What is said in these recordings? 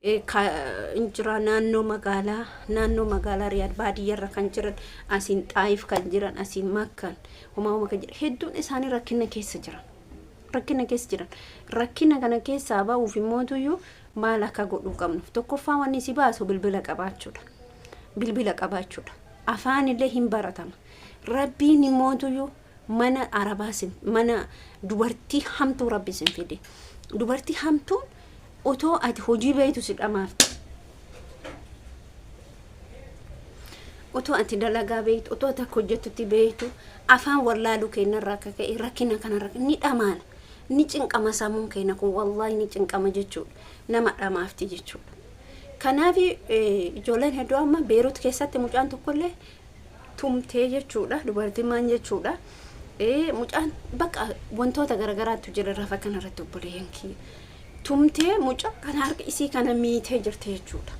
Jira naannoo magaalaa, naannoo magaalaa Riyaad baadiyyaarra kan jiran, asiin Xaayif kan jiran, asiin Makkaan homaa homaa kan jiran, hedduun isaanii rakkina keessa jiran. Rakkina keessa jiran. Rakkina kana keessaa ba'uuf immootuyyuu maal akka godhuu qabnu? Tokkoffaa, wanni si baasu bilbila qabaachuudha. Bilbila qabaachuudha. Afaan illee hin baratama. Rabbiin immootuyyuu mana arabaa sin, mana dubartii hamtuu rabbi sin fide. Dubartii hamtuun otoo ati hojii beektu si dhamaafte. Otoo ati dalagaa beektu, otoo ati akka hojjettutti beektu, afaan wallaaluu keenyarraa akka ka'e rakkina kanarra ni dhamaana. Ni cinqama sammuun keenya kun, wallaahi ni cinqama jechuudha. Nama dhamaafti jechuudha. Kanaaf ijoolleen hedduu amma Beerut keessatti mucaan tokkollee tumtee jechuudha. Dubartiin maan jechuudha. Mucaan bakka wantoota garagaraatu jira lafa kanarratti, obboleeyyan kiyya. Tumtee mucaa kana harka isii kana miitee jirti jechuudha.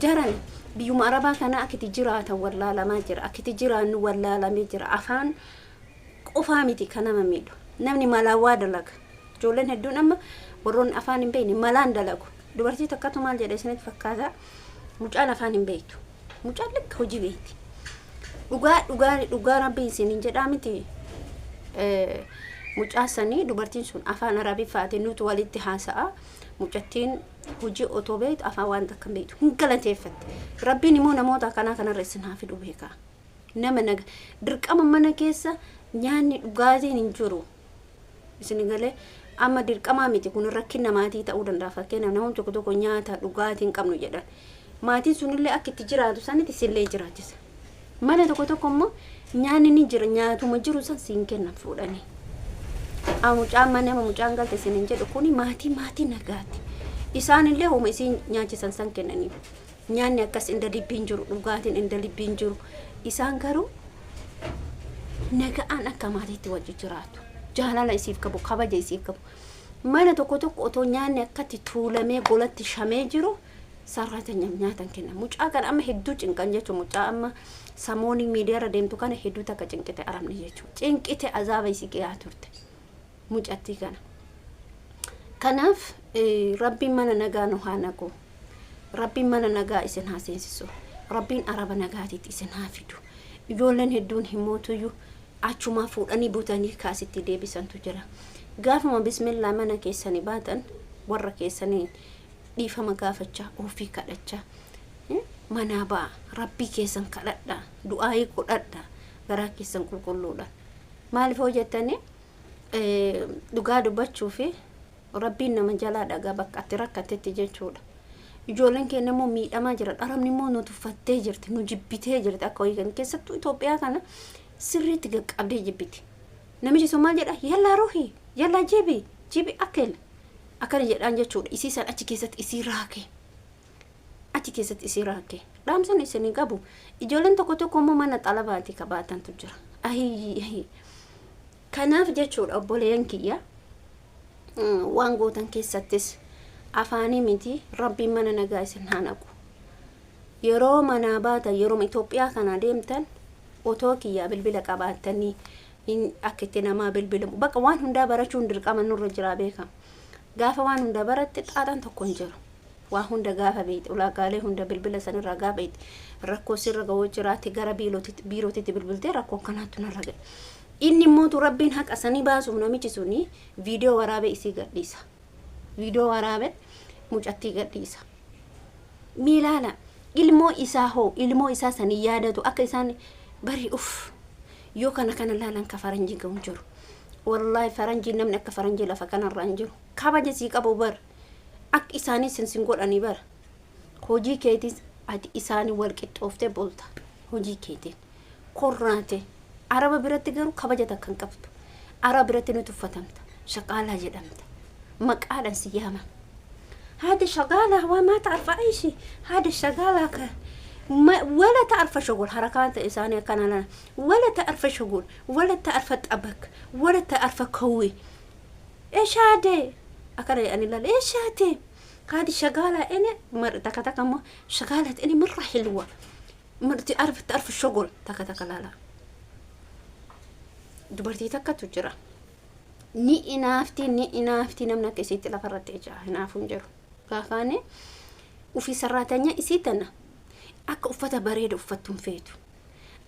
Jaran biyyuma arabaa kana akkiti jiraatan wallaalamaa jira. Akkiti jiraannu wallaalamee jira. Afaan qofaa miti kan nama miidhu. Namni malaawwaa dalaga. Ijoolleen hedduun amma warroonni afaan hin beekne malaan dalagu. Dubartii takkatu maal jedhe isinitti fakkaata? Mucaan afaan hin beektu. Mucaan lakka hojii beekti. Dhugaa dhugaa dhugaa rabbi isin hin jedhaa miti. Mucaa sanii dubartiin sun afaan arabiffaatiin nuti walitti haasa'a. Mucattiin hojii otoo beektu afaan waan takka hin beektu. Hin galateeffatte. Rabbiin immoo namoota akkanaa kanarra isin haa fidu beekaa. Nama naga dirqama mana keessa nyaanni dhugaatiin hin jiru. Isin galee amma dirqamaa miti, kun rakkina maatii ta'uu danda'a. Fakkeenyaaf, namoonni tokko tokko nyaata dhugaatii hin qabnu jedhan. Maatiin sunillee akka itti jiraatu sanitti isillee jiraachisa. Mana tokko tokko immoo nyaanni ni jira, nyaatuma jiru san siin kennan fuudhanii. Mucaan mana mucaan galte isin hin jedhu kuni maatii nagaati. Isaanillee homa isiin nyaachisan san kennaniif. Nyaanni akkas inda dibbiin jiru, dhugaatiin inda dibbiin jiru. Isaan garuu naga'aan akka maatiitti wajji jiraatu. Jaalala isiif qabu, kabaja isiif qabu. Mana tokko tokko otoo nyaanni akkatti tuulamee golatti shamee jiru sarrata nyaatan kenna. Mucaa kana amma hedduu cinqan jechuun, mucaa amma samoonii miidiyaarra deemtu kana hedduu takka cinqite arabni jechuudha. Cinqite, azaaba isii gahaa turte mucattii kana. Kanaaf rabbiin mana nagaa nu haa naqu. Rabbiin mana nagaa isin haa seensisu. Rabbiin araba nagaatiitti isin haa fidu. Ijoolleen hedduun himmootuyyuu achumaa fuudhanii butanii kaasitti deebisantu jira. Gaafuma bismillaa mana keessanii baatan warra keessanii dhiifama gaafachaa, ofii kadhachaa manaa ba'a. Rabbii keessan kadhadhaa, du'aayii godhadhaa, garaa keessan qulqulluudhaan. Maaliif hoo jettanii, dhugaa dubbachuu fi rabbiin nama jalaa dhagaa bakka ati rakkatetti jechuudha. Ijoolleen keenya immoo miidhamaa jira. Arabni immoo nu tuffattee jirti, nu jibbitee jirti akka wayii kan keessattuu Itoophiyaa kana sirriitti qaqqabdee jibbiti. Namichi sun maal jedha? "Yallaa ruhi, yallaa jibi, jibi akkel." Akkana jedhaan jechuudha. Isii san achi keessatti isii raake. Achi keessatti isii raake. Dhaamsan isin qabu. Ijoolleen tokko tokko immoo mana xalabaati kabaatantu jira. Ahii. Kanaaf jechuudha, obboleeyyan kiyya, waan gootan keessattis afaanii miti, rabbiin mana nagaa isin haa naqu. Yeroo manaa baatan, yeroo Itoophiyaa kana deemtan, otoo kiyyaa bilbila qabaattanii akka itti namaa bilbilamu bakka waan hundaa barachuun dirqama nurra jiraa beekama. Gaafa waan hunda baratte xaaxaan tokko hin jiru. Waa hunda gaafa beekte, ulaagaalee hunda bilbila sanirraa gaafa beekte, rakkoo sirra ga'uu jiraate gara biirootitti bilbiltee rakkoo akkanaatu narra ga'e. Inni immoo rabbiin haqa sanii baasuuf namichi suni viidiyoo waraabee isii gadhiisa. Viidiyoo waraabee mucattii gadhiisa. Miilaala ilmoo isaa hoo, ilmoo isaa sanii yaadatu akka isaan bari uff yoo kana kana laalan ka faranjii ga'u hin jiru. Wallaahi faranjii namni akka faranjii lafa kanarra hin jiru. Kabaja sii qabu bar. Akka isaanii sin sin godhanii bar. Hojii keetis ati isaanii wal qixxooftee bulta. Hojii keetiin. Korraate. Araba biratti garuu kabaja takka hin qabdu. Araba biratti ni tuffatamta. Shaqaalaa jedhamta. Maqaadhaan si yaaman. هذه شغالة وما تعرف أي شيء، هذه الشغالة ما ولا تعرف شغل، حركات إنسانية كان لنا ولا تعرف شغل ولا تعرف طبخ ولا تعرف كوي، إيش هذا؟ أكره يعني لا، إيش هذا؟ هذه شغالة أنا مر تكا تكا ما شغالة أنا مرة حلوة، مرة تعرف الشغل تكا تكا. لا لا، dubartii takkatu jira, ni inaafti, ni inaafti. Namni akka isiitti lafarratti ijaa hinaafu hin jiru. Gaafaani Ufii sarraatanya isii tana akka uffata bareeda uffattu hin feetu.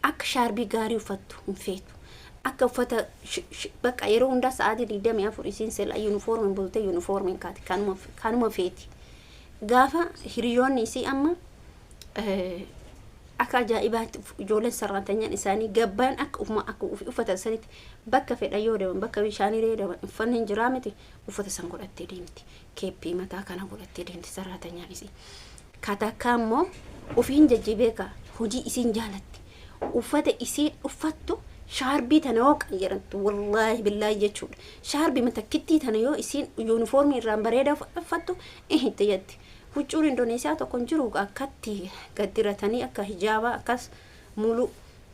Akka shaarbii gaarii uffattu hin feetu. Akka uffata bakka yeroo hundaa sa'aatii 24 isiin sila yuunifoormiin bultee yuunifoormiin kaati, kanuma feeti. Gaafa hiriyoonni isii amma akka ajaa'ibaatti ijoolleen sarraatanyaan isaanii gabbaan akka ufuma akka ufi uffatan sanitti bakka fedhan yoo deeman, bakka bishaanii yoo deeman, uffanni hin jiraa miti, uffata san godhattee deemti. Keeppii mataa kana godhattee deemti sarraatanyaan isii. Katakkaa immoo ofiin jajjabeeka hojii isiin jaalatti. Uffata isiin uffattu shaarbii tana yoo qayyarantu, wallaahi billaahi jechuudha. Shaarbii matakkittii tana yoo isiin yuunifoormii irraan bareedaa uffattu itti jetti. Huccuun Indoneesiyaa tokko hin jiru, akkatti gaddiratanii akka hijaabaa akkas mulu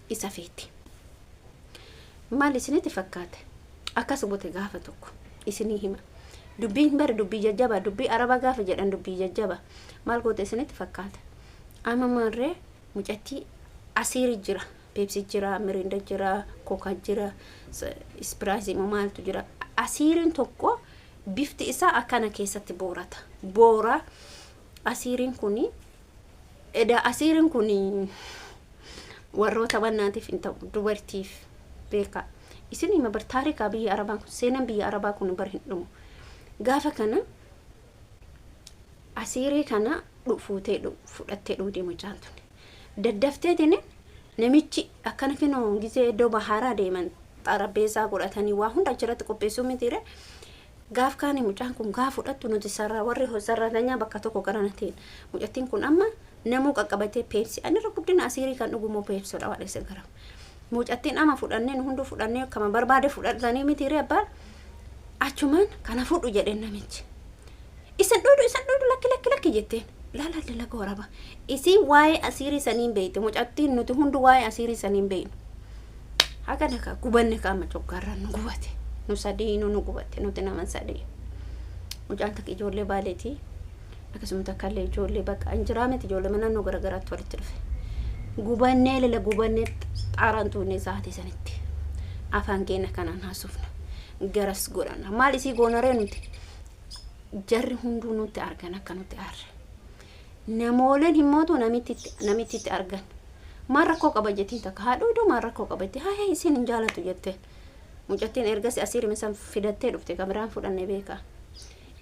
isa feeti. Maal isinitti fakkaate? Akkas goote gaafa tokko isinii hima. Dubbiin bari dubbii jajjaba, dubbii araba gaafa jedhan dubbii jajjaba. Maal goote isinitti fakkaata? Amma maarree mucattii asiiri jira. Pepsi jira, Mirinda jira, Coca jira, Sprite immoo maaltu jira. Asiiriin tokko bifti isaa akkana keessatti boorata. Boora asiiriin kuni, edaa asiiriin kuni warroota wannaatiif hin ta'u, dubartiif beekaa. Isin hima bar, taarikaa biyya arabaa kun, seenaan biyya arabaa kun bar hin dhumu. Gaafa kana asiirii kana fuutee fudhattee dhuudee mucaan tun. Daddafteetiin namichi akkana kinoo gizee iddoo baharaa deeman xarabbeessaa godhatanii waa hunda achirratti qopheessuu mitiire. Gaaf kaani mucaan kun gaaf fudhattu nuti sarara warri sararatanyaa bakka tokko garana ta'in. Mucattiin kun amma namuu qaqqabatee Pepsi. Ani irra guddina asiirii kan dhugumoo Pepsiidha waan isa gara. Mucattiin amma fudhannee nu hunduu fudhannee akkama barbaade fudhatanii mitiire abbaan achumaan kana fudhu jedheen namichi. Isan dhuudu, isan dhuudu, lakki, lakki, lakki jetteen. Laala dalaga waraba. Isii waa'ee asiirii saniin beekte, mucattiin nuti hundu waa'ee asiirii saniin beeknu. Haga naka gubanne qaama coggaarraan nu gubate. Nu sadiinuu nu gubate, nuti nama sadii. Mucaan takka ijoollee baaleetii. Akkasuma takka illee ijoollee bakka injiraa miti, ijoollee mana naannoo garaagaraatti walitti dhufe. Gubannee lila gubannee xaaraan tuunee sa'aatii sanitti. Afaan keenya kanaan haasofna. Garas godhanna. Maal isii goonaree nuti? Jarri hunduu nutti argan akka nutti aarre. Namooleen himmootu namittitti argan. Maal rakkoo qaba jettiin, takka haa dhuyduu maal rakkoo qaba jetti, haa isiin hin jaalatu jetteen. Mucattiin ergas asiirima san fidattee dhufte, kan biraan fudhanne beekaa.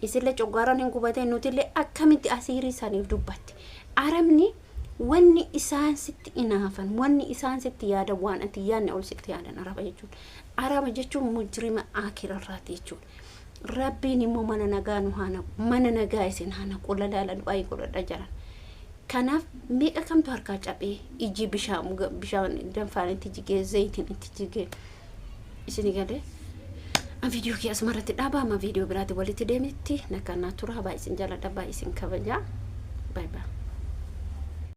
Isillee coggaaraan hin gubatee, nutillee akkamitti asiirii saniif dubbatti. Arabni wanni isaan sitti inaafan, wanni isaan sitti yaadan, waan ati yaadne ol sitti yaadan araba jechuudha. Araba jechuun mujrima akirarraati jechuudha. Rabbiin immoo mana nagaa nu haa naqu, mana nagaa isin haa naqu, lalaala du'aa godhadha jaran. Kanaaf meeqa kamtu harkaa cabee iji bishaan danfaan itti jigee, zayitiin itti jigee isin galee. An viidiyoo kee asuma irratti dhaabaa, amma viidiyoo biraatti walitti deemitti nagaa naa turaa, baay'ee isin jaalladha, baay'ee isin kabajaa. Bye bye.